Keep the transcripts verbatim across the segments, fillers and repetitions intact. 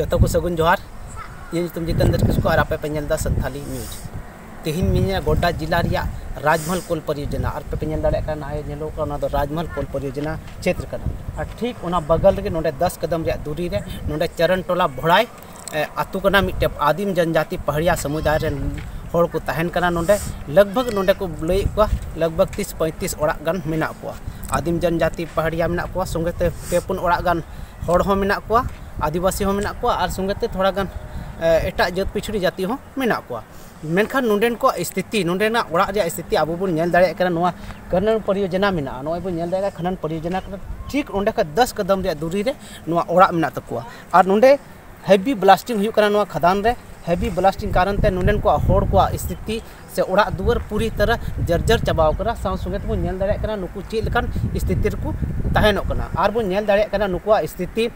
ᱡᱚᱛᱚ ᱠᱚ ᱥᱟᱹᱜᱩᱱ ᱡᱚᱦᱟᱨ᱾ ᱤᱧᱟᱹᱜ ᱧᱩᱛᱩᱢ ᱡᱤᱛᱮᱱᱫᱨ ᱠᱤᱥᱠᱩ ᱟᱨ ᱟᱯᱮ ᱯᱮ ᱧᱮᱞ ᱮᱫᱟ ᱥᱟᱱᱛᱷᱟᱞᱤ ᱱᱤᱭᱩᱡᱽ᱾ ᱛᱮᱦᱮᱧ ᱢᱮᱱᱟᱧᱟ ᱜᱳᱰᱰᱟ ᱡᱮᱞᱟ ᱨᱮᱭᱟᱜ ᱨᱟᱡᱽᱢᱚᱦᱚᱞ ᱠᱳᱞ ᱯᱚᱨᱤᱭᱳᱡᱚᱱᱟ, ᱟᱨ ᱯᱮ ᱯᱮ ᱧᱮᱞ ᱫᱟᱲᱮᱭᱟᱜ ᱠᱟᱱᱟ, ᱱᱚᱣᱟ ᱧᱮᱞᱚᱜ ᱠᱟᱱᱟ, ᱚᱱᱟ ᱫᱚ ᱨᱟᱡᱽᱢᱚᱦᱚᱞ ᱠᱳᱞ ᱯᱚᱨᱤᱭᱳᱡᱚᱱᱟ ᱪᱷᱮᱛᱨᱚ ᱠᱟᱱᱟ᱾ ᱟᱨ ᱴᱷᱤᱠ ᱚᱱᱟ ᱵᱟᱜᱟᱞ ᱨᱮᱜᱮ ᱱᱚᱰᱮ ᱫᱚᱥ ᱠᱚᱫᱚᱢ ᱨᱮᱭᱟᱜ ᱫᱩᱨᱤ ᱨᱮ ᱱᱚᱰᱮ ᱪᱚᱨᱚᱱ ᱴᱚᱞᱟ ᱵᱷᱚᱲᱟᱭ, ᱮ, ᱟᱛᱳ ᱠᱟᱱᱟ, ᱢᱤᱫᱴᱮᱱ ᱟᱹᱫᱤᱢ ᱡᱚᱱᱡᱟᱛᱤ ᱯᱟᱦᱟᱲᱤᱭᱟ ᱥᱚᱢᱩᱫᱟᱭ ᱨᱮᱱ ᱦᱚᱲ ᱠᱚ ᱛᱟᱦᱮᱱ ᱠᱟᱱᱟ ᱱᱚᱰᱮ᱾ ᱞᱟᱜᱽ ᱵᱷᱟᱜᱽ ᱱᱚᱰᱮ ᱠᱚ ᱞᱟᱹᱭᱮᱫ ᱠᱚᱣᱟ ᱞᱟᱜᱽ ᱵᱷᱟᱜᱽ ᱛᱤᱥ ᱯᱚᱸᱭᱛᱨᱤᱥ ᱚᱲᱟᱜ ᱜᱟᱱ ᱢᱮᱱᱟᱜ ᱠᱚᱣᱟ, ᱟᱹᱫᱤᱢ ᱡᱚᱱᱡᱟᱛᱤ ᱯᱟᱦᱟᱲᱤᱭᱟ ᱢᱮᱱᱟᱜ ᱠᱚᱣᱟ, ᱥᱚᱸᱜᱮ ᱛᱮ ᱯᱮ ᱯᱩᱱ ᱚᱲᱟᱜ ᱜᱟᱱ ᱦᱚᱲ ᱦᱚᱸ ᱢᱮᱱᱟᱜ ᱠᱚᱣᱟ, ᱟᱹᱫᱤᱵᱟᱹᱥᱤ ᱦᱚᱸ ᱢᱮᱱᱟᱜ ᱠᱚᱣᱟ, ᱟᱨ ᱥᱚᱸᱜᱮ ᱛᱮ ᱛᱷᱚᱲᱟ ᱜᱟᱱ, ᱮ, ᱮᱴᱟᱜ ᱡᱟᱹᱛ ᱯᱤᱪᱷᱲᱤ ᱡᱟᱹᱛᱤ ᱦᱚᱸ ᱢᱮᱱᱟᱜ ᱠᱚᱣᱟ᱾ ᱢᱮᱱᱠᱷᱟᱱ ᱱᱚᱰᱮᱱ ᱠᱚᱣᱟᱜ ᱥᱛᱷᱤᱛᱤ, ᱱᱚᱰᱮᱱᱟᱜ ᱚᱲᱟᱜ ᱨᱮᱭᱟᱜ ᱥᱛᱷᱤᱛᱤ ᱟᱵᱚ ᱵᱚᱱ ᱧᱮᱞ ᱫᱟᱲᱮᱭᱟᱜ ᱠᱟᱱᱟ᱾ ᱱᱚᱣᱟ ᱠᱷᱚᱱᱚᱱ ᱯᱚᱨᱤᱭᱳᱡᱚᱱᱟ ᱢᱮᱱᱟᱜᱼᱟ, ᱱᱚᱜᱼᱚᱭ ᱵᱚᱱ ᱧᱮᱞ ᱫᱟᱲᱮᱭᱟᱜ ᱠᱟᱱᱟ ᱠᱷᱚᱱᱚᱱ ᱯᱚᱨᱤᱭᱳᱡᱚᱱᱟ ᱠᱟᱱᱟ, ᱴᱷᱤᱠ ᱚᱸᱰᱮ ᱠᱷᱚᱱ ᱫᱚᱥ ᱠᱚᱫᱚᱢ ᱨᱮᱭᱟᱜ ᱫᱩᱨᱤ ᱨᱮ ᱱᱚᱣᱟ ᱚᱲᱟᱜ ᱢᱮᱱᱟᱜ ᱛᱟᱠᱚᱣᱟ᱾ ᱟᱨ ᱱᱚᱰᱮ ᱦᱮᱵᱤ ᱵᱞᱟᱥᱴᱤᱝ ᱦᱩᱭᱩᱜ ᱠᱟᱱᱟ ᱱᱚᱣᱟ ᱠᱷᱟᱫᱟᱱ ᱨᱮ᱾ ᱦᱮᱵᱤ ᱵᱞᱟᱥᱴᱤᱝ ᱠᱟᱨᱚᱱ ᱛᱮ ᱱᱚᱰᱮᱱ ᱠᱚᱣᱟᱜ ᱦᱚᱲ ᱠᱚᱣᱟᱜ ᱥᱛᱷᱤᱛᱤ ᱥᱮ ᱚᱲᱟᱜ ᱫᱩᱣᱟᱹᱨ ᱯᱩᱨᱤ ᱛᱟᱨᱟ ᱡᱟᱨᱡᱟᱨ ᱪᱟᱵᱟᱣ ᱠᱟᱱᱟ᱾ ᱥᱟᱶ ᱥᱚᱸᱜᱮ ᱛᱮᱵᱚᱱ ᱧᱮᱞ ᱫᱟᱲᱮᱭᱟᱜ ᱠᱟᱱᱟ ᱱᱩᱠᱩ ᱪᱮᱫ ᱞᱮᱠᱟᱱ ᱥᱛᱷᱤᱛᱤ ᱨᱮᱠᱚ ᱛᱟᱦᱮᱱᱚᱜ ᱠᱟᱱᱟ᱾ ᱟᱨ ᱵᱚᱱ ᱧᱮᱞ ᱫᱟᱲᱮᱭᱟᱜ ᱠᱟᱱᱟ ᱱᱩᱠᱩᱣᱟᱜ ᱥᱛᱷᱤᱛᱤ,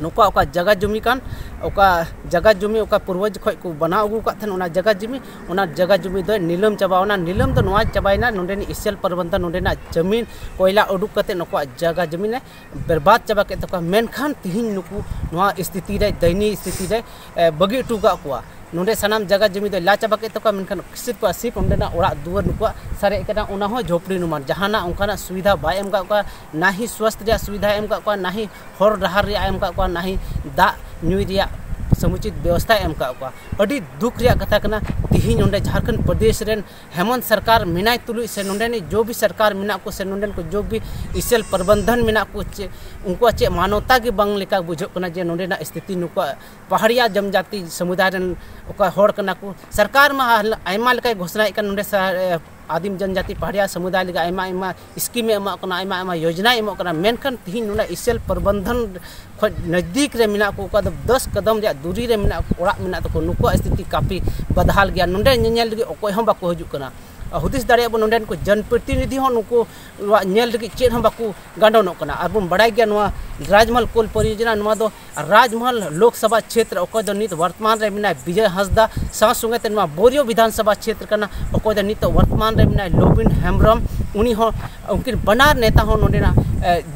ᱱᱩᱠᱩᱣᱟᱜ ᱚᱠᱟ ᱡᱟᱭᱜᱟ ᱡᱩᱢᱤ ᱠᱟᱱ, ᱚᱠᱟ ᱡᱟᱭᱜᱟ ᱡᱩᱢᱤ ᱚᱠᱟ ᱯᱩᱨᱵᱚᱡᱽ ᱠᱷᱚᱱ ᱠᱚ ᱵᱮᱱᱟᱣ ᱟᱹᱜᱩ ᱟᱠᱟᱫ ᱛᱟᱦᱮᱱ, ᱚᱱᱟ ᱡᱟᱭᱜᱟ ᱡᱩᱢᱤ, ᱚᱱᱟ ᱡᱟᱭᱜᱟ ᱡᱩᱢᱤ ᱫᱚ ᱱᱤᱞᱟᱹᱢ ᱪᱟᱵᱟᱣᱱᱟ᱾ ᱱᱤᱞᱟᱹᱢ ᱫᱚ ᱱᱚᱣᱟ ᱪᱟᱵᱟᱭᱮᱱᱟ, ᱱᱚᱰᱮᱱᱤᱡ ᱤᱥᱮᱞ ᱯᱨᱚᱵᱚᱱᱫᱷᱚᱱ ᱱᱚᱰᱮᱱᱟᱜ ᱡᱟᱹᱢᱤᱱ ᱠᱚᱭᱞᱟ ᱩᱰᱩᱠ ᱠᱟᱛᱮ ᱱᱩᱠᱩᱣᱟᱜ ᱡᱟᱭᱜᱟ ᱡᱩᱢᱤ ᱮ ᱵᱮᱨᱵᱟᱫ ᱪᱟᱵᱟ ᱠᱮᱫ ᱛᱟᱠᱚᱣᱟ᱾ ᱢᱮᱱᱠᱷᱟᱱ ᱛᱤᱦᱤᱧ ᱱᱩᱠᱩ ᱱᱚᱣᱟ ᱥᱛᱷᱤᱛᱤ ᱨᱮ, ᱫᱟᱭᱱᱤᱭ ᱥᱛᱷᱤᱛᱤ ᱨᱮ, ᱮ, ᱵᱟᱹᱜᱤ ᱦᱚᱴᱚ ᱟᱠᱟᱫ ᱠᱚᱣᱟ᱾ ᱱᱚᱰᱮ ᱥᱟᱱᱟᱢ ᱡᱟᱭᱜᱟ ᱡᱩᱢᱤ ᱫᱚᱭ ᱞᱟ ᱪᱟᱵᱟ ᱠᱮᱫ ᱛᱟᱠᱚᱣᱟ, ᱢᱮᱱᱠᱷᱟᱱ ᱥᱤᱨᱯ ᱟᱨ ᱥᱤᱨᱯ ᱚᱸᱰᱮᱱᱟᱜ ᱚᱲᱟᱜ ᱫᱩᱣᱟᱹᱨ ᱱᱩᱠᱩᱣᱟᱜ ᱥᱟᱨᱮᱡ ᱠᱟᱱᱟ, ᱚᱱᱟ ᱦᱚᱸ ᱡᱷᱚᱯᱲᱤ ᱱᱩᱢᱟᱱ᱾ ᱡᱟᱦᱟᱱᱟᱜ ᱚᱱᱠᱟᱱᱟᱜ ᱥᱩᱵᱤᱫᱷᱟ ᱵᱟᱭ ᱮᱢ ᱟᱠᱟᱫ ᱠᱚᱣᱟ, ᱱᱟ ᱦᱤ ᱥᱣᱟᱥᱛᱷ ᱨᱮᱭᱟᱜ ᱥᱩᱵᱤᱫᱷᱟᱭ ᱮᱢ ᱟᱠᱟᱫ ᱠᱚᱣᱟ, ᱱᱟ ᱦᱤ ᱦᱚᱨ ᱰᱟᱦᱟᱨ ᱨᱮᱭᱟᱜ ᱮᱢ ᱟᱠᱟᱫ ᱠᱚᱣᱟ, ᱱᱟ ᱦᱤ ᱫᱟᱜ ᱧᱩᱭ ᱨᱮᱭᱟᱜ ᱥᱚᱢᱩᱪᱤᱛ ᱵᱮᱵᱚᱥᱛᱷᱟᱭ ᱮᱢ ᱟᱠᱟᱫ ᱠᱚᱣᱟ᱾ ᱟᱹᱰᱤ ᱫᱩᱠ ᱨᱮᱭᱟᱜ ᱠᱟᱛᱷᱟ ᱠᱟᱱᱟ, ᱛᱤᱦᱤᱧ ᱚᱸᱰᱮ ᱡᱷᱟᱲᱠᱷᱚᱸᱰ ᱯᱨᱚᱫᱮᱥ ᱨᱮᱱ ᱦᱮᱢᱚᱱᱛ ᱥᱚᱨᱠᱟᱨ ᱢᱮᱱᱟᱭ ᱛᱩᱞᱩᱡ ᱥᱮ ᱱᱚᱰᱮᱱᱤᱡ ᱡᱚ ᱵᱤ ᱥᱚᱨᱠᱟᱨ ᱢᱮᱱᱟᱜ ᱠᱚ ᱥᱮ ᱱᱚᱰᱮᱱ ᱠᱚ ᱡᱚ ᱵᱤ ᱤᱥᱮᱞ ᱯᱨᱚᱵᱚᱱᱫᱷᱚᱱ ᱢᱮᱱᱟᱜ ᱠᱚ, ᱪᱮ ᱩᱱᱠᱩᱣᱟᱜ ᱪᱮᱫ ᱢᱟᱱᱚᱛᱟ ᱜᱮ ᱵᱟᱝ ᱞᱮᱠᱟ ᱵᱩᱡᱷᱟᱹᱜ ᱠᱟᱱᱟ ᱡᱮ ᱱᱚᱰᱮᱱᱟᱜ ᱥᱛᱷᱤᱛᱤ ᱱᱩᱠᱩᱣᱟᱜ ᱯᱟᱦᱟᱲᱤᱭᱟ ᱡᱚᱱᱡᱟᱛᱤ ᱥᱚᱢᱩᱫᱟᱭ ᱨᱮᱱ ᱚᱠᱟ ᱦᱚᱲ ᱠᱟᱱᱟ ᱠᱚ᱾ ᱥᱚᱨᱠᱟᱨ ᱢᱟ ᱟᱭᱢᱟ ᱞᱮᱠᱟᱭ ᱜᱷᱳᱥᱚᱱᱟᱭᱮᱫ ᱠᱟᱱ ᱱᱚᱰᱮ ᱥᱟ-, ᱮ, ᱟᱹᱫᱤᱢ ᱡᱚᱱᱡᱟᱛᱤ ᱯᱟᱦᱟᱲᱤᱭᱟ ᱥᱚᱢᱩᱫᱟᱭ ᱞᱟᱹᱜᱤᱫ ᱟᱭᱢᱟ ᱟᱭᱢᱟ ᱥᱠᱤᱢᱮ ᱮᱢᱚᱜ ᱠᱟᱱᱟ, ᱟᱭᱢᱟ ᱟᱭᱢᱟ ᱭᱳᱡᱽᱱᱟᱭ ᱮᱢᱚᱜ ᱠᱟᱱᱟ, ᱢᱮᱱᱠᱷᱟᱱ ᱛᱤᱦᱤᱧ ᱱᱚᱰᱮ ᱤᱥᱮᱞ ᱯᱨᱚᱵᱚᱱᱫᱷᱚᱱ ᱠᱷᱚᱱ ᱱᱟᱡᱽᱫᱤᱠ ᱨᱮ ᱢᱮᱱᱟᱜ ᱠᱚ, ᱚᱠᱟ ᱫᱚ ᱫᱚᱥ ᱠᱚᱫᱚᱢ ᱨᱮᱭᱟᱜ ᱫᱩᱨᱤ ᱨᱮ ᱢᱮᱱᱟᱜ ᱚᱲᱟᱜ ᱢᱮᱱᱟᱜ ᱛᱟᱠᱚ, ᱱᱩᱠᱩᱣᱟᱜ ᱥᱛᱷᱤᱛᱤ ᱠᱟᱯᱷᱤ ᱵᱟᱫᱦᱟᱞ ᱜᱮᱭᱟ᱾ ᱱᱚᱰᱮ ᱧᱮᱧᱮᱞ ᱞᱟᱹᱜᱤᱫ ᱚᱠᱚᱭ ᱦᱚᱸ ᱵᱟᱠᱚ ᱦᱤᱡᱩᱜ ᱠᱟᱱᱟ᱾ ᱦᱩᱫᱤᱥ ᱫᱟᱲᱮᱭᱟᱜ ᱵᱚᱱ, ᱱᱚᱰᱮᱱ ᱠᱚ ᱡᱚᱱᱯᱨᱚᱛᱤᱱᱤᱫᱷᱤ ᱦᱚᱸ ᱱᱩᱠᱩᱣᱟᱜ ᱧᱮᱞ ᱞᱟᱹᱜᱤᱫ ᱪᱮᱫ ᱦᱚᱸ ᱵᱟᱠᱚ ᱜᱟᱸᱰᱚᱱᱚᱜ ᱠᱟᱱᱟ᱾ ᱟᱨ ᱵᱚᱱ ᱵᱟᱲᱟᱭ ᱜᱮᱭᱟ ᱱᱚᱣᱟ ᱨᱟᱡᱽᱢᱚᱦᱚᱞ ᱠᱳᱞ ᱯᱚᱨᱤᱭᱳᱡᱚᱱᱟ, ᱱᱚᱣᱟ ᱫᱚ ᱨᱟᱡᱽᱢᱚᱦᱚᱞ ᱞᱳᱠᱥᱚᱵᱷᱟ ᱪᱷᱮᱛᱨᱚ, ᱚᱠᱚᱭ ᱫᱚ ᱱᱤᱛ ᱵᱚᱨᱛᱚᱢᱟᱱ ᱨᱮ ᱢᱮᱱᱟᱭ ᱵᱤᱡᱚᱭ ᱦᱟᱸᱥᱫᱟ, ᱥᱟᱶ ᱥᱚᱸᱜᱮ ᱛᱮ ᱱᱚᱣᱟ ᱵᱳᱨᱤᱭᱳ ᱵᱤᱫᱷᱟᱱ ᱥᱚᱵᱷᱟ ᱪᱷᱮᱛᱨᱚ ᱠᱟᱱᱟ, ᱚᱠᱚᱭ ᱫᱚ ᱱᱤᱛᱚᱜ ᱵᱚᱨᱛᱚᱢᱟᱱ ᱨᱮ ᱢᱮᱱᱟᱭ ᱞᱚᱵᱤᱱ ᱦᱮᱢᱵᱨᱚᱢ, ᱩᱱᱤ ᱦᱚᱸ, ᱩᱱᱠᱤᱱ ᱵᱟᱱᱟᱨ ᱱᱮᱛᱟ ᱦᱚᱸ ᱱᱚᱰᱮᱱᱟᱜ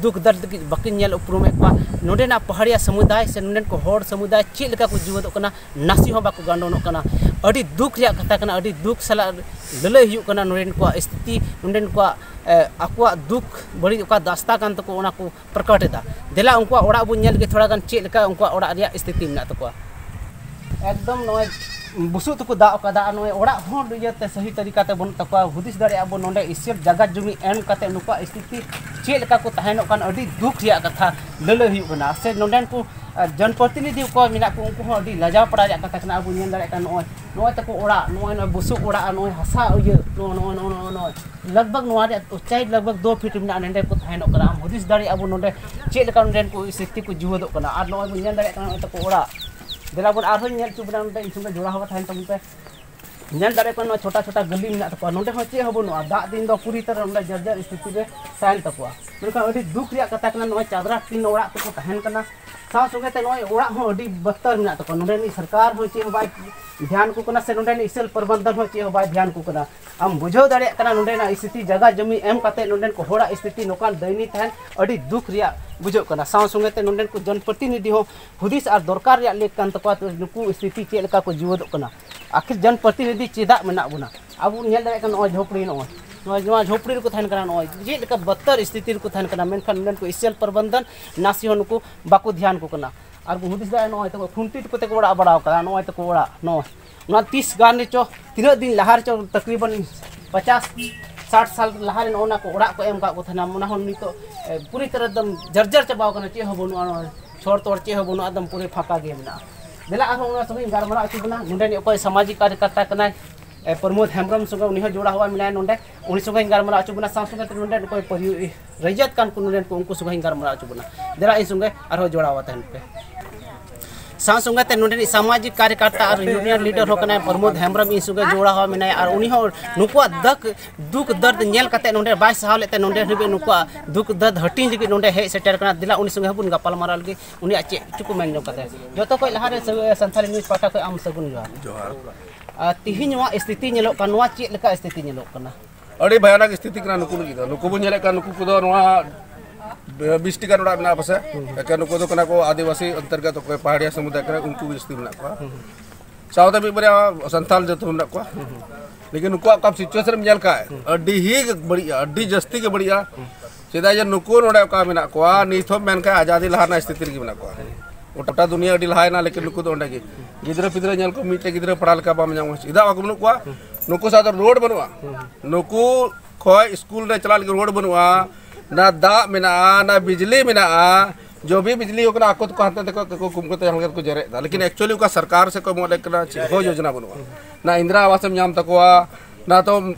ᱫᱩᱠ ᱫᱟᱨᱫ ᱞᱟᱹᱜᱤᱫ ᱵᱟᱹᱠᱤᱱ ᱧᱮᱞ ᱩᱯᱨᱩᱢᱮᱫ ᱠᱚᱣᱟ᱾ ᱱᱚᱰᱮᱱᱟᱜ ᱯᱟᱦᱟᱲᱤᱭᱟ ᱥᱚᱢᱩᱫᱟᱭ ᱥᱮ ᱱᱚᱰᱮᱱ ᱠᱚ ᱦᱚᱲ ᱥᱚᱢᱩᱫᱟᱭ ᱪᱮᱫ ᱞᱮᱠᱟ ᱠᱚ ᱡᱤᱣᱮᱫᱚᱜ ᱠᱟᱱᱟ, ᱱᱟᱥᱮ ᱦᱚᱸ ᱵᱟᱠᱚ ᱜᱟᱱᱰᱚᱱᱚᱜ ᱠᱟᱱᱟ᱾ ᱟᱹᱰᱤ ᱫᱩᱠ ᱨᱮᱭᱟᱜ ᱠᱟᱛᱷᱟ ᱠᱟᱱᱟ, ᱟᱹᱰᱤ ᱫᱩᱠ ᱥᱟᱞᱟᱜ ᱞᱟᱹᱞᱟᱹᱭ ᱦᱩᱭᱩᱜ ᱠᱟᱱᱟ᱾ ᱱᱚᱰᱮᱱ ᱠᱚᱣᱟᱜ ᱥᱛᱷᱤᱛᱤ, ᱱᱚᱰᱮᱱ ᱠᱚᱣᱟᱜ ᱟᱠᱚᱣᱟᱜ ᱫᱩᱠ ᱵᱟᱹᱲᱤᱡ ᱚᱠᱟ ᱫᱟᱥᱛᱟ ᱠᱟᱱ ᱛᱟᱠᱚ, ᱚᱱᱟ ᱠᱚ ᱯᱨᱚᱠᱚᱴ ᱮᱫᱟ᱾ ᱫᱮᱞᱟ ᱩᱱᱠᱩᱣᱟᱜ ᱚᱲᱟᱜ ᱵᱚᱱ ᱧᱮᱞ ᱞᱮᱜᱮ ᱛᱷᱚᱲᱟ ᱜᱟᱱ, ᱪᱮᱫ ᱞᱮᱠᱟ ᱩᱱᱠᱩᱣᱟᱜ ᱚᱲᱟᱜ ᱨᱮᱭᱟᱜ ᱥᱛᱷᱤᱛᱤ ᱢᱮᱱᱟᱜ ᱛᱟᱠᱚᱣᱟ᱾ ᱮᱠᱫᱚᱢ ᱱᱚᱜᱼᱚᱭ ᱵᱩᱥᱩᱵ ᱛᱮᱠᱚ ᱫᱟᱵ ᱟᱠᱟᱫᱟ, ᱟᱨ ᱱᱚᱜᱼᱚᱭ ᱚᱲᱟᱜ ᱦᱚᱸ ᱤᱭᱟᱹᱛᱮ ᱥᱟᱹᱦᱤ ᱛᱟᱹᱨᱤᱠᱟ ᱛᱮ ᱵᱟᱹᱱᱩᱜ ᱛᱟᱠᱚᱣᱟ᱾ ᱦᱩᱫᱤᱥ ᱫᱟᱲᱮᱭᱟᱜᱼᱟ ᱵᱚᱱ, ᱱᱚᱰᱮ ᱤᱥᱟᱹᱨ ᱡᱟᱭᱜᱟ ᱡᱩᱢᱤ ᱮᱢ ᱠᱟᱛᱮ ᱱᱩᱠᱩᱣᱟᱜ ᱥᱛᱷᱤᱛᱤ ᱪᱮᱫ ᱞᱮᱠᱟ ᱠᱚ ᱛᱟᱦᱮᱱᱚᱜ ᱠᱟᱱ, ᱟᱹᱰᱤ ᱫᱩᱠ ᱨᱮᱭᱟᱜ ᱠᱟᱛᱷᱟ ᱞᱟᱹᱞᱟᱹᱭ ᱦᱩᱭᱩᱜ ᱠᱟᱱᱟ᱾ ᱥᱮ ᱱᱚᱰᱮᱱ ᱠᱚ ᱡᱚᱱᱯᱨᱚᱛᱤᱱᱤᱫᱷᱤ ᱚᱠᱚᱭ ᱢᱮᱱᱟᱜ ᱠᱚ, ᱩᱱᱠᱩ ᱦᱚᱸ ᱟᱹᱰᱤ ᱞᱟᱡᱟᱣ ᱯᱟᱲᱟᱣ ᱨᱮᱭᱟᱜ ᱠᱟᱛᱷᱟ ᱠᱟᱱᱟ᱾ ᱟᱵᱚ ᱧᱮᱞ ᱫᱟᱲᱮᱭᱟᱜ ᱠᱟᱱᱟ, ᱱᱚᱜᱼᱚᱭ ᱱᱚᱜᱼᱚᱭ ᱛᱟᱠᱚ ᱚᱲᱟᱜ, ᱱᱚᱜᱼᱚᱭ ᱱᱚᱜᱼᱚᱭ ᱵᱩᱥᱩᱵ ᱚᱲᱟᱜ, ᱱᱚᱜᱼᱚᱭ ᱦᱟᱥᱟ ᱤᱭᱟᱹ, ᱱᱚᱜᱼᱚᱭ ᱱᱚᱜᱼᱚᱭ ᱱᱚᱜᱼᱚᱭ ᱱᱚᱜᱼᱚᱭ ᱞᱟᱜᱽ ᱵᱷᱟᱜᱽ ᱱᱚᱣᱟ ᱨᱮᱭᱟᱜ ᱩᱪᱟᱭ ᱞᱟᱜᱽ ᱵᱷᱟᱜᱽ ᱫᱩ ᱯᱷᱤᱴ ᱢᱮᱱᱟᱜᱼᱟ᱾ ᱱᱚᱰᱮ ᱠᱚ ᱛᱟᱦᱮᱱᱚᱜ ᱠᱟᱱᱟ᱾ ᱟᱢ ᱦᱩᱫᱤᱥ ᱫᱟᱲᱮᱭᱟᱜᱼᱟ ᱵᱚᱱ, ᱱᱚᱰᱮ ᱪᱮᱫ ᱞᱮᱠᱟ ᱱᱚᱰᱮᱱ ᱠᱚ ᱥᱛᱷᱤᱛᱤ ᱠᱚ ᱡᱩᱣᱟᱹᱫᱚᱜ ᱠᱟᱱᱟ᱾ ᱟᱨ ᱱᱚᱜᱼᱚᱭ ᱵᱚᱱ ᱧᱮᱞ ᱫᱟᱲᱮᱭᱟᱜ ᱠᱟᱱᱟ, ᱱᱚᱜᱼᱚᱭ ᱛᱟᱠᱚ ᱚᱲᱟᱜ᱾ ᱫᱮᱞᱟ ᱵᱚᱱ ᱟᱨᱦᱚᱸ ᱧᱮᱞ ᱦᱚᱪᱚ ᱵᱚᱱᱟ, ᱱᱚᱰᱮ ᱤᱧ ᱥᱚᱸᱜᱮ ᱡᱚᱲᱟᱣ ᱠᱟᱛᱮ ᱛᱟᱦᱮᱱ ᱛᱟᱵᱚᱱ ᱯᱮ᱾ ᱧᱮᱞ ᱫᱟᱲᱮᱭᱟᱜ ᱠᱟᱱᱟ, ᱱᱚᱣᱟ ᱪᱷᱳᱴᱟ ᱪᱷᱳᱴᱟ ᱜᱟᱹᱞᱤ ᱢᱮᱱᱟᱜ ᱛᱟᱠᱚᱣᱟ᱾ ᱱᱚᱰᱮ ᱦᱚᱸ ᱪᱮᱫ ᱦᱚᱸ ᱵᱟᱹᱱᱩᱜᱼᱟ, ᱫᱟᱜ ᱫᱤᱱ ᱫᱚ ᱯᱩᱨᱤ ᱛᱟᱨᱟ ᱱᱚᱰᱮ ᱡᱟᱨᱡᱟᱨ ᱥᱛᱷᱤᱛᱤ ᱨᱮ ᱛᱟᱦᱮᱱ ᱛᱟᱠᱚᱣᱟ᱾ ᱢᱮᱱᱠᱷᱟᱱ ᱟᱹᱰᱤ ᱫᱩᱠ ᱨᱮᱭᱟᱜ ᱠᱟᱛᱷᱟ ᱠᱟᱱᱟ, ᱱᱚᱜᱼᱚᱭ ᱪᱟᱫᱽᱨᱟ ᱴᱤᱱ ᱚᱲᱟᱜ ᱛᱮᱠᱚ ᱛᱟᱦᱮᱱ ᱠᱟᱱᱟ᱾ ᱥᱟᱶ ᱥᱚᱸᱜᱮ ᱛᱮ ᱱᱚᱜᱼᱚᱭ ᱚᱲᱟᱜ ᱦᱚᱸ ᱟᱹᱰᱤ ᱵᱚᱛᱚᱨ ᱢᱮᱱᱟᱜ ᱛᱟᱠᱚᱣᱟ᱾ ᱱᱚᱰᱮᱱᱤᱡ ᱥᱚᱨᱠᱟᱨ ᱦᱚᱸ ᱪᱮᱫ ᱦᱚᱸ ᱵᱟᱭ ᱫᱷᱮᱭᱟᱱ ᱠᱚ ᱠᱟᱱᱟ, ᱥᱮ ᱱᱚᱰᱮᱱᱤᱡ ᱤᱥᱟᱹᱞ ᱯᱨᱚᱵᱚᱱᱫᱷᱚᱱ ᱦᱚᱸ ᱪᱮᱫ ᱦᱚᱸ ᱵᱟᱭ ᱫᱷᱮᱭᱟᱱ ᱠᱚ ᱠᱟᱱᱟ᱾ ᱟᱢ ᱵᱩᱡᱷᱟᱹᱣ ᱫᱟᱲᱮᱭᱟᱜ ᱠᱟᱱᱟ, ᱱᱚᱰᱮᱱᱟᱜ ᱥᱛᱷᱤᱛᱤ, ᱡᱟᱭᱜᱟ ᱡᱚᱢᱤ ᱮᱢ ᱠᱟᱛᱮ ᱱᱚᱰᱮᱱ ᱠᱚ ᱦᱚᱲᱟᱜ ᱥᱛᱷᱤᱛᱤ ᱱᱚᱝᱠᱟᱱ ᱫᱟᱭᱱᱤ ᱛᱟᱦᱮᱱ ᱟᱹᱰᱤ ᱫᱩᱠ ᱨᱮᱭᱟᱜ ᱵᱩᱡᱷᱟᱹᱜ ᱠᱟᱱᱟ᱾ ᱥᱟᱶ ᱥᱚᱸᱜᱮ ᱛᱮ ᱱᱚᱰᱮᱱ ᱠᱚ ᱡᱚᱱᱯᱨᱚᱛᱤᱱᱤᱫᱷᱤ ᱦᱚᱸ ᱦᱩᱫᱤᱥ ᱟᱨ ᱫᱚᱨᱠᱟᱨ ᱨᱮᱭᱟᱜ ᱞᱮᱠ ᱠᱟᱱ ᱛᱟᱠᱚᱣᱟ, ᱛᱚ ᱱᱩᱠᱩ ᱥᱛᱷᱤᱛᱤ ᱪᱮᱫ ᱞᱮᱠᱟ ᱠᱚ ᱡᱤᱣᱮᱫᱚᱜ ᱠᱟᱱᱟ᱾ ᱟᱠᱷᱤᱨ ᱡᱚᱱᱯᱨᱚᱛᱤᱱᱤᱫᱷᱤ ᱪᱮᱫᱟᱜ ᱢᱮᱱᱟᱜ ᱵᱚᱱᱟ? ᱟᱵᱚ ᱧᱮᱞ ᱫᱟᱲᱮᱭᱟᱜ ᱠᱟᱱᱟ, ᱱᱚᱜᱼᱚᱭ ᱡᱷᱚᱯᱲᱤ, ᱱᱚᱜᱼᱚᱭ ᱱᱚᱣᱟ, ᱱᱚᱣᱟ ᱡᱷᱚᱯᱲᱤ ᱨᱮᱠᱚ ᱛᱟᱦᱮᱱ ᱠᱟᱱᱟ, ᱱᱚᱜᱼᱚᱭ ᱪᱮᱫ ᱞᱮᱠᱟ ᱵᱚᱛᱚᱨ ᱥᱛᱷᱤᱛᱤ ᱨᱮᱠᱚ ᱛᱟᱦᱮᱱ ᱠᱟᱱᱟ, ᱢᱮᱱᱠᱷᱟᱱ ᱱᱚᱰᱮᱱ ᱠᱚ ᱤᱥᱟᱹᱞ ᱯᱨᱚᱵᱚᱱᱫᱷᱚᱱ ᱱᱟᱥᱮ ᱦᱚᱸ ᱱᱩᱠᱩ ᱵᱟᱠᱚ ᱫᱷᱮᱭᱟᱱ ᱠᱚ ᱠᱟᱱᱟ᱾ ᱟᱨ ᱵᱚᱱ ᱦᱩᱫᱤᱥ ᱫᱟᱲᱮᱭᱟᱜᱼᱟ, ᱱᱚᱜᱼᱚᱭ ᱛᱟᱠᱚ ᱠᱷᱩᱱᱴᱤ ᱛᱮᱠᱚ ᱛᱮᱠᱚ ᱚᱲᱟᱜ ᱵᱟᱲᱟᱣ ᱠᱟᱫᱟ, ᱱᱚᱜᱼᱚᱭ ᱛᱟᱠᱚ ᱚᱲᱟᱜ, ᱱᱚᱜᱼᱚᱭ ᱱᱚᱣᱟ ᱛᱤᱥ ᱜᱟᱱ ᱨᱮᱪᱚ, ᱛᱤᱱᱟᱹᱜ ᱫᱤᱱ ᱞᱟᱦᱟ ᱨᱮᱪᱚ, ᱛᱟᱠᱨᱤᱵᱟᱱ ᱯᱚᱪᱟᱥ ᱥᱟᱴ ᱥᱟᱞ ᱞᱟᱦᱟ ᱨᱮ ᱱᱚᱜᱼᱚ ᱱᱟ ᱠᱚ ᱚᱲᱟᱜ ᱠᱚ ᱮᱢ ᱠᱟᱜ ᱠᱚ ᱛᱟᱦᱮᱱᱟ, ᱚᱱᱟ ᱦᱚᱸ ᱱᱤᱛᱚᱜ, ᱮ, ᱯᱩᱨᱤ ᱛᱚᱨᱟ ᱮᱠᱫᱚᱢ ᱡᱟᱨᱡᱟᱨ ᱪᱟᱵᱟᱣ ᱠᱟᱱᱟ, ᱪᱮᱫ ᱦᱚᱸ ᱵᱟᱹᱱᱩᱜᱼᱟ, ᱱᱚᱜᱼᱚᱭ ᱪᱷᱚᱲ ᱛᱚᱲ ᱪᱮᱫ ᱦᱚᱸ ᱵᱟᱹᱱᱩᱜᱼᱟ, ᱮᱠᱫᱚᱢ ᱯᱩᱨᱟᱹ ᱯᱷᱟᱸᱠᱟ ᱜᱮ ᱢᱮᱱᱟᱜᱼᱟ᱾ ᱫᱮᱞᱟ ᱟᱨᱦᱚᱸ ᱚᱱᱟ ᱥᱚᱸᱜᱮᱧ ᱜᱟᱞᱢᱟᱨᱟᱣ ᱦᱚᱪᱚ ᱵᱚᱱᱟ, ᱱᱚᱰᱮᱱᱤᱡ ᱚᱠᱚᱭ ᱥᱟᱢᱟᱡᱤᱠ ᱠᱟᱨᱭᱚᱠᱚᱨᱛᱟ ᱠᱟᱱᱟᱭ, ᱮ, ᱯᱨᱚᱢᱳᱫ ᱦᱮᱢᱵᱨᱚᱢ ᱥᱚᱸᱜᱮ, ᱩᱱᱤ ᱦᱚᱸ ᱡᱚᱲᱟᱣ ᱦᱚᱣᱟ ᱢᱮᱱᱟᱭᱟ ᱱᱚᱰᱮ, ᱩᱱᱤ ᱥᱚᱸᱜᱮᱧ ᱜᱟᱞᱢᱟᱨᱟᱣ ᱦᱚᱪᱚ ᱵᱚᱱᱟ, ᱥᱟᱶ ᱥᱚᱸᱜᱮ ᱛᱮ ᱱᱚᱰᱮᱱ ᱚᱠᱚᱭ ᱯᱟᱹᱨᱤ-, ᱨᱟᱹᱭᱡᱟᱹᱛ ᱠᱟᱱ ᱠᱚ ᱱᱚᱰᱮᱱ ᱠᱚ, ᱩᱱᱠᱩ ᱥᱚᱸᱜᱮ ᱦᱚᱧ ᱜᱟᱞᱢᱟᱨᱟᱣ ᱦᱚᱪᱚ ᱵᱚᱱᱟ᱾ ᱫᱮᱞᱟ ᱤᱧ ᱥᱚᱸᱜᱮ ᱟᱨᱦᱚᱸ ᱡᱚᱲᱟᱣ ᱛᱟᱦᱮᱱ ᱯᱮ᱾ ᱥᱟᱶ ᱥᱚᱸᱜᱮ ᱛᱮ ᱱᱚᱰᱮᱱᱤᱡ ᱥᱟᱢᱟᱡᱤᱠ ᱠᱟᱨᱭᱚᱠᱚᱨᱛᱟ ᱟᱨ ᱤᱭᱩᱱᱤᱭᱚᱱ ᱞᱤᱰᱟᱨ ᱦᱚᱸ ᱠᱟᱱᱟᱭ ᱯᱨᱚᱢᱳᱫ ᱦᱮᱢᱵᱨᱚᱢ, ᱤᱧ ᱥᱚᱸᱜᱮ ᱡᱚᱲᱟᱣ ᱦᱚᱣᱟ ᱢᱮᱱᱟᱭᱟ, ᱟᱨ ᱩᱱᱤ ᱦᱚᱸ ᱱᱩᱠᱩᱣᱟᱜ ᱫᱟᱜ ᱫᱩᱠ ᱫᱟᱨᱫ ᱧᱮᱞ ᱠᱟᱛᱮ ᱱᱚᱰᱮ ᱵᱟᱭ ᱥᱟᱦᱟᱣ ᱞᱮᱫ ᱛᱮ ᱱᱚᱰᱮ ᱦᱟᱹᱵᱤᱡ ᱱᱩᱠᱩᱣᱟᱜ ᱫᱩᱠ ᱫᱟᱨᱫ ᱦᱟᱹᱴᱤᱧ ᱞᱟᱹᱜᱤᱫ ᱱᱚᱰᱮ ᱦᱮᱡ ᱥᱮᱴᱮᱨ ᱠᱟᱱᱟ᱾ ᱫᱮᱞᱟ ᱩᱱᱤ ᱥᱚᱸᱜᱮ ᱦᱚᱸᱵᱚᱱ ᱜᱟᱯᱟᱞ ᱢᱟᱨᱟᱣ ᱞᱟᱹᱜᱤᱫ, ᱩᱱᱤᱭᱟᱜ ᱪᱮᱫ ᱪᱚᱠᱚ ᱢᱮᱱ ᱧᱚᱜ ᱠᱟᱛᱮ᱾ ᱡᱚᱛᱚ ᱠᱷᱚᱡ ᱞᱟᱦᱟᱨᱮ ᱥᱟ-, ᱥᱟᱱᱛᱷᱟᱞᱤ ᱱᱤᱭᱩᱡᱽ ᱯᱟᱦᱴᱟ ᱠᱷᱚᱡ ᱟᱢ ᱥᱟᱹᱜᱩᱱ ᱡᱚᱦᱟᱨ᱾ ᱡᱚᱦᱟᱨ᱾ ᱟᱨ ᱛᱤᱦᱤᱧ ᱱᱚᱣᱟ ᱥᱛᱷᱤᱛᱤ ᱧᱮᱞᱚᱜ ᱠᱟᱱ, ᱱᱚᱣᱟ ᱪᱮᱫ ᱞᱮᱠᱟ ᱥᱛᱷᱤᱛᱤ ᱧᱮᱞᱚᱜ ᱠᱟᱱᱟ? ᱟᱹᱰᱤ ᱵᱷᱚᱭᱟᱱᱚᱠ ᱥᱛᱷᱤᱛᱤ ᱠᱟᱱᱟ ᱱᱩᱠᱩ ᱞᱟᱹᱜᱤᱫ ᱫᱚ᱾ ᱱᱩᱠᱩ ᱵᱚᱱ ᱧᱮᱞᱮᱫ ᱠᱟᱱ, ᱱᱩᱠᱩ ᱠᱚᱫᱚ ᱱᱚᱣᱟ ᱵᱤᱥ ᱴᱤᱠᱟ ᱚᱲᱟᱜ ᱢᱮᱱᱟᱜᱼᱟ ᱯᱟᱥᱮ, ᱮᱠᱮᱱ ᱱᱩᱠᱩ ᱫᱚ ᱠᱟᱱᱟ ᱠᱚ ᱟᱹᱫᱤᱵᱟᱹᱥᱤ ᱚᱱᱛᱚᱨᱜᱚᱛ, ᱚᱠᱚᱭ ᱯᱟᱦᱟᱲᱤᱭᱟ ᱥᱚᱢᱩᱫᱟᱭ ᱠᱟᱱᱟ, ᱩᱱᱠᱩ ᱜᱮ ᱡᱟᱹᱥᱛᱤ ᱢᱮᱱᱟᱜ ᱠᱚᱣᱟ᱾ ᱥᱟᱶᱛᱮ ᱢᱤᱫ ᱵᱟᱨᱭᱟ ᱥᱟᱱᱛᱟᱲ ᱡᱟᱹᱛ ᱦᱚᱸ ᱢᱮᱱᱟᱜ ᱠᱚᱣᱟ᱾ ᱞᱮᱠᱤᱱ ᱱᱩᱠᱩᱣᱟᱜ ᱚᱠᱟ ᱥᱤᱪᱩᱭᱮᱥᱚᱱ ᱮᱢ ᱧᱮᱞ ᱠᱷᱟᱡ, ᱟᱹᱰᱤ ᱦᱤ ᱵᱟᱹᱲᱤᱡᱼᱟ, ᱟᱹᱰᱤ ᱡᱟᱹᱥᱛᱤ ᱜᱮ ᱵᱟᱹᱲᱤᱡᱼᱟ᱾ ᱪᱮᱫᱟᱜ ᱡᱮ ᱱᱩᱠᱩ ᱱᱚᱰᱮ ᱚᱠᱟ ᱢᱮᱱᱟᱜ ᱠᱚᱣᱟ, ᱱᱤᱛ ᱦᱚᱸ ᱢᱮᱱ ᱠᱷᱟᱡ ᱟᱡᱟᱫᱤ ᱞᱟᱦᱟ ᱨᱮᱱᱟᱜ ᱥᱛᱷᱤᱛᱤ ᱨᱮᱜᱮ ᱢᱮᱱᱟᱜ ᱠᱚᱣᱟ᱾ ᱜᱚᱴᱟ ᱫᱩᱱᱤᱭᱟᱹ ᱟᱹᱰᱤ ᱞᱟᱦᱟᱭᱮᱱᱟ, ᱞᱮᱠᱤᱱ ᱱᱩᱠᱩ ᱫᱚ ᱚᱸᱰᱮ ᱜᱮ᱾ ᱜᱤᱫᱽᱨᱟᱹ ᱯᱤᱫᱽᱨᱟᱹ ᱧᱮᱞ ᱠᱚ, ᱢᱤᱫᱴᱮᱡ ᱜᱤᱫᱽᱨᱟᱹ ᱯᱟᱲᱦᱟᱣ ᱞᱮᱠᱟ ᱵᱟᱢ ᱧᱟᱢᱟ᱾ ᱪᱮᱫᱟᱜ ᱵᱟᱠᱚ ᱵᱟᱹᱱᱩᱜ ᱠᱚᱣᱟ? ᱱᱩᱠᱩ ᱥᱟᱶ ᱫᱚ ᱨᱳᱰ ᱵᱟᱹᱱᱩᱜᱼᱟ᱾ ᱱᱩᱠᱩ ᱠᱷᱚᱡ ᱥᱠᱩᱞ ᱨᱮ ᱪᱟᱞᱟᱜ ᱞᱟᱹᱜᱤᱫ ᱨᱳᱰ ᱵᱟᱹᱱᱩᱜᱼᱟ, ᱱᱟ ᱫᱟᱜ ᱢᱮᱱᱟᱜᱼᱟ, ᱱᱟ ᱵᱤᱡᱽᱞᱤ ᱢᱮᱱᱟᱜᱼᱟ᱾ ᱡᱚ ᱵᱷᱤ ᱵᱤᱡᱽᱞᱤ ᱦᱩᱭᱩᱜ ᱠᱟᱱᱟ, ᱟᱠᱚ ᱛᱮᱠᱚ ᱦᱟᱱᱛᱮ ᱛᱮᱠᱚ ᱠᱚ ᱠᱩᱢ ᱠᱟᱛᱮ ᱦᱟᱱᱛᱮ ᱠᱚ ᱡᱮᱨᱮᱫ ᱮᱫᱟ, ᱞᱮᱠᱤᱱ ᱮᱠᱪᱩᱭᱮᱞᱤ ᱚᱠᱟ ᱥᱚᱨᱠᱟᱨ ᱥᱮ ᱠᱚ ᱮᱢᱚᱜ ᱞᱮᱠ ᱠᱟᱱᱟ, ᱪᱮᱫ ᱦᱚᱸ ᱭᱳᱡᱽᱱᱟ ᱵᱟᱹᱱᱩᱜᱼᱟ᱾ ᱱᱟ ᱤᱱᱫᱨᱟ ᱟᱵᱟᱥ ᱮᱢ ᱧᱟᱢ ᱛᱟᱠᱚᱣᱟ, ᱱᱟ ᱛᱚ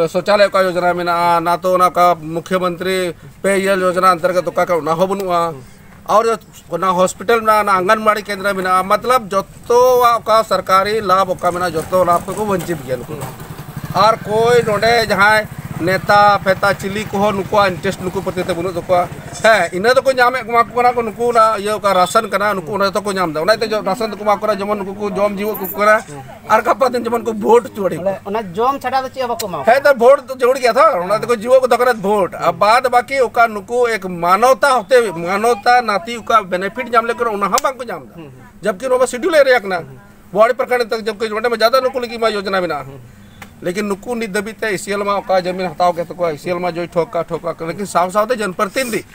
ᱥᱚᱪᱟᱞᱚᱭ ᱚᱠᱟ ᱭᱳᱡᱽᱱᱟ ᱢᱮᱱᱟᱜᱼᱟ, ᱱᱟ ᱛᱚ ᱚᱱᱟ ᱚᱠᱟ ᱢᱩᱠᱷᱭᱚᱢᱚᱱᱛᱨᱤ ᱯᱮ ᱭᱮᱞ ᱭᱳᱡᱽᱱᱟ ᱚᱱᱛᱚᱨᱜᱚᱛ ᱚᱠᱟ ᱠᱟᱱᱟ, ᱚᱱᱟ ᱦᱚᱸ ᱵᱟᱹᱱᱩᱜᱼᱟ᱾ ᱟᱨ ᱚᱱᱟ ᱦᱚᱥᱯᱤᱴᱟᱞ ᱢᱮᱱᱟᱜᱼᱟ, ᱚᱱᱟ ᱟᱝᱜᱟᱱᱵᱟᱲᱤ ᱠᱮᱱᱫᱨᱚ ᱢᱮᱱᱟᱜᱼᱟ, ᱢᱚᱛᱞᱚᱵ ᱡᱚᱛᱚᱣᱟᱜ ᱚᱠᱟ ᱥᱚᱨᱠᱟᱨᱤ ᱞᱟᱵᱷ ᱚᱠᱟ ᱢᱮᱱᱟᱜᱼᱟ, ᱡᱚᱛᱚ ᱞᱟᱵᱷ ᱠᱷᱚᱱ ᱠᱚ ᱵᱚᱧᱪᱤᱛ ᱜᱮᱭᱟ ᱱᱩᱠᱩ ᱫᱚ᱾ ᱟᱨ ᱠᱚᱭ ᱱᱚᱰᱮ ᱡᱟᱦᱟᱸᱭ ᱱᱮᱛᱟ ᱯᱷᱮᱛᱟ ᱪᱤᱞᱤ ᱠᱚᱦᱚᱸ ᱱᱩᱠᱩᱣᱟᱜ ᱤᱱᱴᱟᱨᱮᱥᱴ ᱱᱩᱠᱩ ᱯᱨᱚᱛᱤ ᱛᱮ ᱵᱟᱹᱱᱩᱜ ᱛᱟᱠᱚᱣᱟ᱾ ᱦᱮᱸ, ᱤᱱᱟᱹ ᱫᱚᱠᱚ ᱧᱟᱢᱮᱫ ᱠᱚᱣᱟ ᱠᱚ ᱠᱟᱱᱟ ᱠᱚ, ᱱᱩᱠᱩ ᱚᱱᱟ ᱤᱭᱟᱹ ᱚᱠᱟ ᱨᱟᱥᱚᱱ ᱠᱟᱱᱟ, ᱱᱩᱠᱩ ᱚᱱᱟ ᱡᱚᱛᱚ ᱠᱚ ᱧᱟᱢ ᱮᱫᱟ᱾ ᱚᱱᱟ ᱤᱭᱟᱹᱛᱮ ᱡᱚ-, ᱨᱟᱥᱚᱱ ᱫᱚᱠᱚ ᱮᱢᱟ ᱠᱚ ᱠᱟᱱᱟ, ᱡᱮᱢᱚᱱ ᱱᱩᱠᱩ ᱠᱚ ᱡᱚᱢ ᱡᱤᱣᱮᱫ ᱠᱚ ᱠᱟᱱᱟ᱾ ᱟᱨ ᱜᱟᱯᱟ ᱫᱤᱱ ᱡᱮᱢᱚᱱ ᱠᱚ ᱵᱷᱳᱴ ᱦᱚᱪᱚ ᱫᱟᱲᱮ ᱵᱚᱞᱮ ᱠᱚᱣᱟ᱾ ᱚᱱᱟ ᱡᱚᱢ ᱪᱷᱟᱰᱟ ᱫᱚ ᱪᱮᱫ ᱦᱚᱸ ᱵᱟᱠᱚ ᱮᱢᱟ ᱠᱚᱣᱟ᱾ ᱦᱮᱸ, ᱛᱚ ᱵᱷᱳᱴ ᱫᱚ ᱡᱟᱹᱨᱩᱲ ᱜᱮᱭᱟ ᱛᱚ, ᱚᱱᱟ ᱛᱮᱠᱚ ᱡᱤᱣᱮᱫ ᱠᱚ ᱫᱚᱦᱚ ᱠᱟᱱᱟ ᱵᱷᱳᱴ᱾ ᱟᱨ ᱵᱟᱫ ᱵᱟᱹᱠᱤ ᱚᱠᱟ ᱱᱩᱠᱩ ᱮᱠ ᱢᱟᱱᱚᱛᱟ ᱦᱚᱛᱮ, ᱢᱟᱱᱚᱛᱟ ᱱᱟᱛᱤ ᱚᱠᱟ ᱵᱮᱱᱤᱯᱷᱤᱴ ᱧᱟᱢ ᱞᱮᱠᱟ ᱚᱱᱟ ᱦᱚᱸ ᱵᱟᱝ ᱠᱚ ᱧᱟᱢ ᱮᱫᱟ᱾ ᱦᱩᱸ, ᱦᱩᱸ᱾ ᱡᱚᱵᱠᱤ ᱱᱚᱣᱟ ᱥᱤᱰᱩᱞ ᱮᱨᱤᱭᱟ ᱠᱟᱱᱟ᱾ ᱦᱩᱸ, ᱦᱩᱸ᱾ ᱵᱚᱣᱟᱲᱤ ᱯᱨᱚᱠᱷᱚᱸᱰ ᱛᱚᱠ ᱡᱚᱵᱠᱤ ᱚᱸᱰᱮ ᱢᱟ ᱡᱟᱫᱟ ᱱᱩᱠᱩ ᱞᱟᱹᱜᱤᱫ ᱢᱟ ᱭᱳᱡᱽᱱᱟ ᱢᱮᱱᱟᱜᱼᱟ᱾ ᱦᱩᱸ᱾ ᱞᱮᱠᱤᱱ ᱱᱩᱠᱩ ᱱᱤᱛ ᱫᱷᱟᱹᱵᱤᱡ ᱛᱮ ᱤᱥᱤᱭᱮᱞ ᱢᱟ ᱚᱠᱟ ᱡᱟᱢᱤᱱ ᱦᱟᱛᱟᱣ ᱠᱮᱫ ᱛᱟᱠᱚᱣᱟ, ᱤᱥᱤᱭᱮᱞ ᱢᱟ ᱡᱚᱭ ᱴᱷᱚᱠ ᱠᱟ, ᱴᱷᱚᱠ ᱠᱟ, ᱞᱮᱠᱤᱱ ᱥᱟᱶ ᱥᱟᱶᱛᱮ ᱡᱚᱱᱯᱨᱚᱛᱤᱱᱤᱫᱷᱤ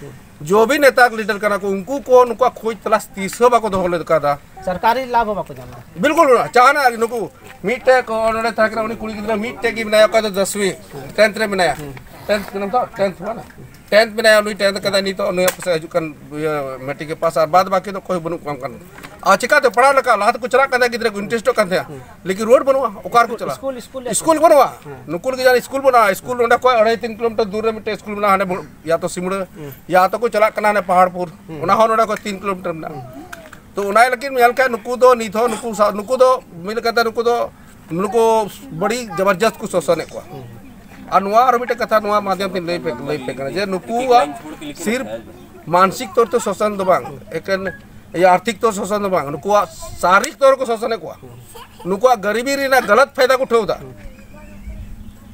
ᱡᱚ ᱵᱷᱤ ᱱᱮᱛᱟ ᱞᱤᱰᱟᱨ ᱠᱟᱱᱟ ᱠᱚ, ᱩᱱᱠᱩ ᱠᱚ ᱱᱩᱠᱩᱣᱟᱜ ᱠᱷᱳᱡ ᱛᱚᱞᱟᱥ ᱛᱤᱥ ᱦᱚᱸ ᱵᱟᱠᱚ ᱫᱚᱦᱚ ᱞᱮᱫ ᱠᱟᱫᱟ᱾ ᱥᱚᱨᱠᱟᱨᱤ ᱞᱟᱵᱷ ᱦᱚᱸ ᱵᱟᱠᱚ ᱧᱟᱢ ᱮᱫᱟ᱾ ᱵᱤᱞᱠᱩᱞ ᱵᱟᱹᱱᱩᱜᱼᱟ᱾ ᱪᱟ ᱱᱟ ᱱᱩᱠᱩ ᱢᱤᱫᱴᱮᱡ ᱠᱚ ᱱᱚᱰᱮ ᱛᱟᱦᱮᱸ ᱠᱟᱱᱟ, ᱩᱱᱤ ᱠᱩᱲᱤ ᱜᱤᱫᱽᱨᱟᱹ ᱢᱤᱫᱴᱮᱡ ᱜᱮ ᱢᱮᱱᱟᱭᱟ, ᱚᱠᱟ ᱫᱚ ᱫᱚᱥᱣᱤ, ᱴᱮᱱᱛᱷ ᱨᱮ ᱢᱮᱱᱟᱭᱟ᱾ ᱴᱮᱱᱛᱷ ᱠᱟᱱᱟ ᱛᱚ, ᱴᱮᱱᱛᱷ ᱠᱟᱱᱟ᱾ ᱴᱮᱱᱛᱷ ᱢᱮᱱᱟᱭᱟ, ᱩᱱᱤ ᱴᱮᱱᱛᱷ ᱠᱟᱫᱟᱭ, ᱱᱤᱛᱚᱜ ᱱᱩᱭ ᱯᱟᱥᱮ ᱦᱤᱡᱩᱜ ᱠᱟᱱ, ᱤᱭᱟᱹ, ᱢᱮᱴᱨᱤᱠ ᱮ ᱯᱟᱥ, ᱟᱨ ᱵᱟᱫ ᱵᱟᱹᱠᱤ ᱫᱚ ᱚᱠᱚᱭ ᱵᱟᱹᱱᱩᱜ ᱠᱚᱣᱟ ᱚᱱᱠᱟᱱ᱾ ᱟᱨ ᱪᱤᱠᱟᱛᱮ ᱯᱟᱲᱦᱟᱣ ᱞᱮᱠᱟ, ᱞᱟᱦᱟ ᱛᱮᱠᱚ ᱪᱟᱞᱟᱜ ᱠᱟᱱ ᱛᱟᱦᱮᱸ, ᱜᱤᱫᱽᱨᱟᱹ ᱠᱚ ᱤᱱᱴᱟᱨᱮᱥᱴᱚᱜ ᱠᱟᱱ ᱛᱟᱦᱮᱸ, ᱞᱮᱠᱤᱱ ᱨᱳᱰ ᱵᱟᱹᱱᱩᱜᱼᱟ, ᱚᱠᱟ ᱨᱮᱠᱚ ᱪᱟᱞᱟᱜᱼᱟ? ᱥᱠᱩᱞ, ᱥᱠᱩᱞ ᱮᱠᱫᱚᱢ᱾ ᱥᱠᱩᱞ ᱵᱟᱹᱱᱩᱜᱼᱟ᱾ ᱦᱮᱸ᱾ ᱱᱩᱠᱩ ᱞᱟᱹᱜᱤᱫ ᱡᱟᱦᱟᱸ ᱥᱠᱩᱞ ᱵᱟᱹᱱᱩᱜᱼᱟ, ᱥᱠᱩᱞ ᱱᱚᱸᱰᱮ ᱠᱷᱚᱱ ᱟᱹᱲᱟᱹᱭ ᱛᱤᱱ ᱠᱤᱞᱳᱢᱤᱴᱟᱨ ᱫᱩᱨ ᱨᱮ ᱢᱤᱫᱴᱮᱱ ᱥᱠᱩᱞ ᱢᱮᱱᱟᱜᱼᱟ, ᱦᱟᱸᱰᱮ ᱵᱚ-, ᱭᱟ ᱛᱚ ᱥᱤᱢᱲᱟᱹ, ᱦᱩᱸ᱾ ᱭᱟ ᱛᱚ ᱠᱚ ᱪᱟᱞᱟᱜ ᱠᱟᱱᱟ ᱦᱟᱸᱰᱮ ᱯᱟᱦᱟᱲᱯᱩᱨ, ᱦᱩᱸ᱾ ᱚᱱᱟ ᱦᱚᱸ ᱱᱚᱸᱰᱮ ᱠᱷᱚᱱ ᱛᱤᱱ ᱠᱤᱞᱳᱢᱤᱴᱟᱨ ᱢᱮᱱᱟᱜᱼᱟ᱾ ᱦᱩᱸ᱾ ᱛᱚ ᱚᱱᱟ ᱞᱟᱹᱜᱤᱫ ᱧᱮᱞ ᱠᱷᱟᱱ ᱱᱩᱠᱩ ᱫᱚ ᱱᱤᱛ ᱦᱚᱸ ᱱᱩᱠᱩ ᱥᱟ-, ᱱᱩᱠᱩ ᱫᱚ ᱢᱤᱫ ᱞᱮᱠᱟᱛᱮ ᱱᱩᱠᱩ ᱫᱚ ᱱᱩᱠᱩ ᱵᱟᱹᱲᱤ ᱡᱚᱵᱚᱨᱡᱚᱥᱛ ᱠᱚ ᱥᱳᱥᱚᱱᱮᱫ ᱠᱚᱣᱟ᱾ ᱦᱩᱸ᱾ ᱟᱨ ᱱᱚᱣᱟ ᱟᱨ ᱢᱤᱫᱴᱮᱱ ᱠᱟᱛᱷᱟ ᱱᱚᱣᱟ ᱢᱟᱫᱷᱭᱚᱢ ᱛᱮ ᱞᱟᱹᱭ ᱯᱮ, ᱞᱟᱹᱭ ᱯᱮ ᱠᱟᱱᱟ ᱡᱮ ᱱᱩᱠᱩᱣᱟᱜ ᱥᱤᱨᱯ ᱢᱟᱱᱥᱤᱠ ᱛᱚᱨ ᱛᱮ ᱥᱳᱥᱚᱱ ᱫᱚ ᱵᱟᱝ, ᱮᱠᱮᱱ ᱤᱭᱟᱹ ᱟᱨᱛᱷᱤᱠ ᱛᱚᱨ ᱥᱳᱥᱚᱱ ᱫᱚ ᱵᱟᱝ, ᱱᱩᱠᱩᱣᱟᱜ ᱥᱟᱨᱤᱨᱤᱠ ᱛᱚᱨ ᱠᱚ ᱥᱳᱥᱚᱱᱮᱫ ᱠᱚᱣᱟ᱾ ᱱᱩᱠᱩᱣᱟᱜ ᱜᱟᱨᱤᱵᱤ ᱨᱮᱱᱟᱜ ᱜᱟᱞᱟᱛ ᱯᱷᱟᱭᱫᱟ ᱠᱚ ᱩᱴᱷᱟᱹᱣ ᱮᱫᱟ᱾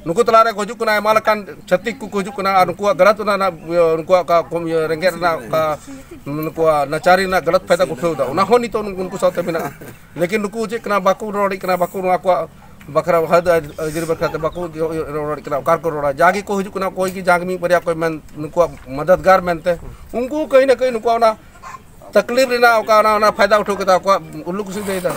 ᱱᱩᱠᱩ ᱛᱟᱞᱟᱨᱮ ᱠᱚ ᱦᱤᱡᱩᱜ ᱠᱟᱱᱟ, ᱟᱭᱢᱟ ᱞᱮᱠᱟᱱ ᱪᱷᱟᱹᱛᱤᱠ ᱠᱚᱠᱚ ᱦᱤᱡᱩᱜ ᱠᱟᱱᱟ ᱟᱨ ᱱᱩᱠᱩᱣᱟᱜ ᱜᱟᱞᱟᱛ ᱚᱱᱟ ᱨᱮᱱᱟᱜ, ᱤᱭᱟᱹ, ᱱᱩᱠᱩᱣᱟᱜ ᱚᱠᱟ ᱠᱚᱢ, ᱤᱭᱟᱹ, ᱨᱮᱸᱜᱮᱡ ᱨᱮᱱᱟᱜ ᱚᱠᱟ, ᱱᱩᱠᱩᱣᱟᱜ ᱱᱟᱪᱟᱨ ᱨᱮᱱᱟᱜ ᱜᱟᱞᱟᱛ ᱯᱷᱟᱭᱫᱟ ᱠᱚ ᱩᱴᱷᱟᱹᱣ ᱮᱫᱟ, ᱚᱱᱟ ᱦᱚᱸ ᱱᱤᱛᱚᱜ ᱩᱱᱠᱩ ᱥᱟᱶᱛᱮ ᱢᱮᱱᱟᱜᱼᱟ᱾ ᱞᱮᱠᱤᱱ ᱱᱩᱠᱩ ᱪᱮᱫ ᱠᱟᱱᱟ, ᱵᱟᱠᱚ ᱨᱚᱲᱮᱫ ᱠᱟᱱᱟ, ᱵᱟᱠᱚ ᱱᱚᱣᱟ ᱠᱚᱣᱟᱜ ᱵᱟᱠᱷᱨᱟ ᱦᱚᱠ ᱟᱹᱭᱫᱟᱹᱨᱤ ᱵᱟᱠᱷᱨᱟ ᱛᱮ ᱵᱟᱠᱚ ᱨᱚᱲᱮᱫ ᱠᱟᱱᱟ᱾ ᱚᱠᱟ ᱨᱮᱠᱚ ᱨᱚᱲᱟ? ᱡᱟᱜᱮ ᱠᱚ ᱦᱤᱡᱩᱜ ᱠᱟᱱᱟ, ᱚᱠᱚᱭ ᱜᱮ ᱡᱟᱜᱮ ᱢᱤᱫ ᱵᱟᱨᱭᱟ ᱚᱠᱚᱭ ᱢᱮᱱ, ᱱᱩᱠᱩᱣᱟᱜ ᱢᱚᱫᱚᱫᱜᱟᱨ ᱢᱮᱱᱛᱮ, ᱩᱱᱠᱩ ᱠᱟᱹᱦᱤ ᱱᱟ ᱠᱟᱹᱦᱤ ᱱᱩᱠᱩᱣᱟᱜ ᱚᱱᱟ ᱛᱟᱠᱞᱤᱯ ᱨᱮᱱᱟᱜ ᱚᱠᱟ ᱚᱱᱟ, ᱚᱱᱟ ᱯᱷᱟᱭᱫᱟ ᱩᱴᱷᱟᱹᱣ ᱠᱟᱛᱮ ᱟᱠᱚᱣᱟᱜ ᱩᱞᱞᱩ ᱠᱩᱥᱤ ᱤᱫᱤᱭᱮᱫᱟ᱾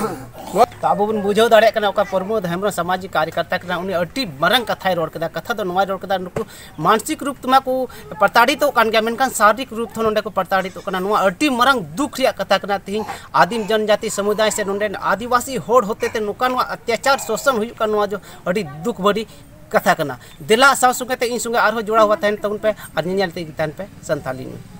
ᱛᱚ ᱟᱵᱚ ᱵᱚᱱ ᱵᱩᱡᱷᱟᱹᱣ ᱫᱟᱲᱮᱭᱟᱜ ᱠᱟᱱᱟ, ᱚᱠᱟ ᱯᱨᱚᱢᱳᱫ ᱦᱮᱢᱵᱨᱚᱢ ᱥᱟᱢᱟᱡᱤᱠ ᱠᱟᱨᱭᱚᱠᱚᱨᱛᱟ ᱠᱟᱱᱟ, ᱩᱱᱤ ᱟᱹᱰᱤ ᱢᱟᱨᱟᱝ ᱠᱟᱛᱷᱟᱭ ᱨᱚᱲ ᱠᱮᱫᱟ᱾ ᱠᱟᱛᱷᱟ ᱫᱚ ᱱᱚᱣᱟᱭ ᱨᱚᱲ ᱠᱮᱫᱟ, ᱱᱩᱠᱩ ᱢᱟᱱᱥᱤᱠ ᱨᱩᱯ ᱛᱮᱢᱟ ᱠᱚ ᱯᱨᱚᱛᱟᱲᱤᱛᱚᱜ ᱠᱟᱱ ᱜᱮᱭᱟ, ᱢᱮᱱᱠᱷᱟᱱ ᱥᱟᱨᱤᱨᱤᱠ ᱨᱩᱯ ᱛᱮᱦᱚᱸ ᱱᱚᱰᱮ ᱠᱚ ᱯᱨᱚᱛᱟᱲᱤᱛᱚᱜ ᱠᱟᱱᱟ᱾ ᱱᱚᱣᱟ ᱟᱹᱰᱤ ᱢᱟᱨᱟᱝ ᱫᱩᱠ ᱨᱮᱭᱟᱜ ᱠᱟᱛᱷᱟ ᱠᱟᱱᱟ᱾ ᱛᱮᱦᱮᱧ ᱟᱹᱫᱤᱢ ᱡᱚᱱᱡᱟᱛᱤ ᱥᱚᱢᱩᱫᱟᱭ ᱥᱮ ᱱᱚᱰᱮ ᱟᱹᱫᱤᱵᱟᱹᱥᱤ ᱦᱚᱲ ᱦᱚᱛᱮᱛᱮ ᱱᱚᱝᱠᱟ ᱱᱚᱣᱟ ᱚᱛᱛᱟᱪᱟᱨ ᱥᱳᱥᱚᱱ ᱦᱩᱭᱩᱜ ᱠᱟᱱ, ᱱᱚᱣᱟ ᱫᱚ ᱟᱹᱰᱤ ᱫᱩᱠ ᱵᱷᱟᱹᱨᱤ ᱠᱟᱛᱷᱟ ᱠᱟᱱᱟ᱾ ᱫᱮᱞᱟ ᱥᱟᱶ ᱥᱚᱸᱜᱮ ᱛᱮ ᱤᱧ ᱥᱚᱸᱜᱮ ᱟᱨᱦᱚᱸ ᱡᱚᱲᱟᱣ ᱛᱟᱦᱮᱱ ᱛᱟᱵᱚᱱ ᱯᱮ ᱟᱨ ᱧᱮᱧᱮᱞ ᱛᱮᱜᱮ ᱛᱟᱦᱮᱱ ᱯᱮ ᱥᱟᱱᱛᱟᱞᱤ ᱱᱤᱭᱩᱡᱽ᱾